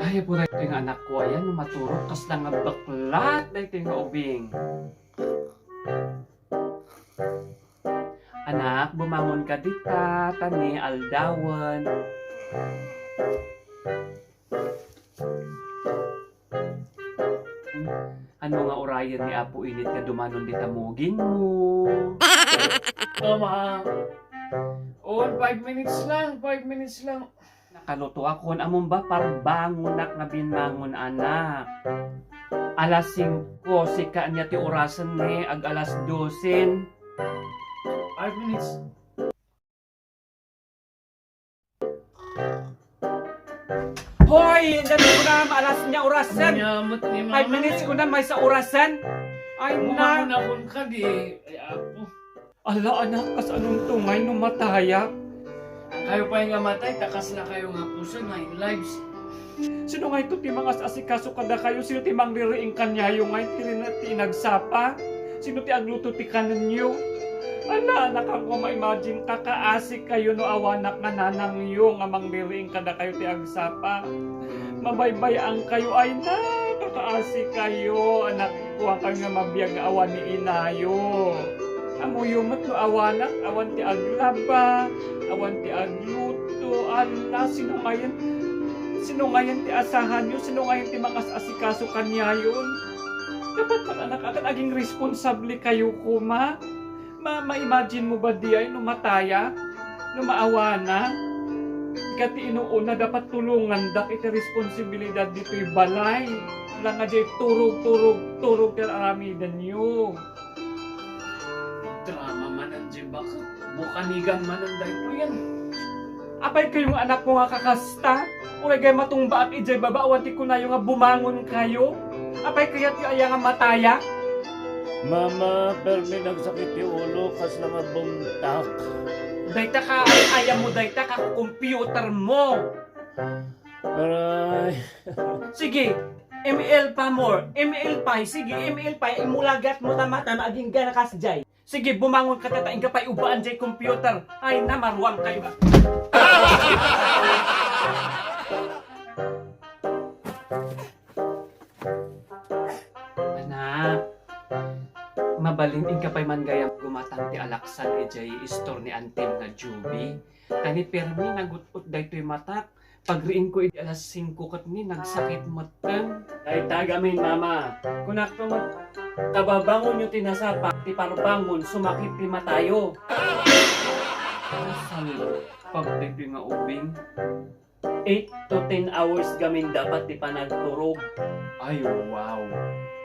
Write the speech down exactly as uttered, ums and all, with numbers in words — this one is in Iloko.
Ay, apo daytoy nga anakko, ayan, no maturog, kasla nga beklat daytoy nga ubing. Anak, bumangon ka dita, ta ni aldawen. Ano nga urayen ni Apo Init nga dumanon dita mugingmo? Mama. On, five minutes lang, five minutes lang. Nakalutoakon, ammom ba, parbangonak nga binmangon, anak. Alas singko, sika ania ti orasen ne, ag alas dosen. Five minutes. Hoy! Dami ko na maalas niya orasan. Nyamot ni Five mama. Minutes ko na, maysa orasan. Ay, na. Bumangon ako kadi. Ay, apo. Ala, anak, kasano to ngay no mataya? Kayo pay nga matay, ta kasla kayo nga puso nga in lives. Sino ngay to ti mangas-asikaso kadakayo? Sino ti mangririing kaniayo ngay ti rina-, ti inagsapa? Sino ti agluto ti kanenyo? Ala, nakangko ma-imagine, kakaasi kayo no awanak nga nanangyo nga mangririing kadakayo ti agsapa. Mabaybay-an kayo, ay na, kakaasi kayo, anak, kuan kayo nga mabiag nga awan ni inayo. Amoyo met no awanak, awan ti aglaba, awan ti agluto, ala, sino ngayon, sino ngayon ti asahanyo, sino ngayon ti mangas-asikaso kaniayon? Dapat met, anak, akan aging responsable kayo koma. Ma-, ma-imagine mo ba diay no mataya? No maawana? Ika ti inuuna, dapat tulongandak iti responsibilidad ditoy balay. Ala nga diay turog, turog, turog ti aramidenyo. Drama manen diay baket. Bukanigan manen daytoyen. Apay kayo nga anakko nga kakasta? Uray gay matungbaak idiay baba, awan ti kunayo nga bumangon kayo? Apay kayat ti aya nga mataya? Mama, permi nagsakit ti ulo, kasla nga bumtak. Dayta ka, ay, ayam mo dayta ka computer mo. Aray. Sige, M L pa more, M L pa, sige, M L pa, imulagat mo tama, tama, agingga na kas jay. Sige, bumangon ka, tata, inka pay ubaan jay computer. Ay, namaruam kayo. Anak, mabalin inka pay man gayam gumatang ti alaksan idiay istor ni antim nga Juby. Kani permi nagut-ot daytoy matak. Pagriingko idi alas singko ket ni nagsakit metten. Dayta gamin, Mama. Kunakto met, kababangonyo ti nasapa, ti parbangon, sumakit ti matayo. Salpag daytoy nga ubing. Eight to ten hours gamin dapat ti panagturog. Ay, wow.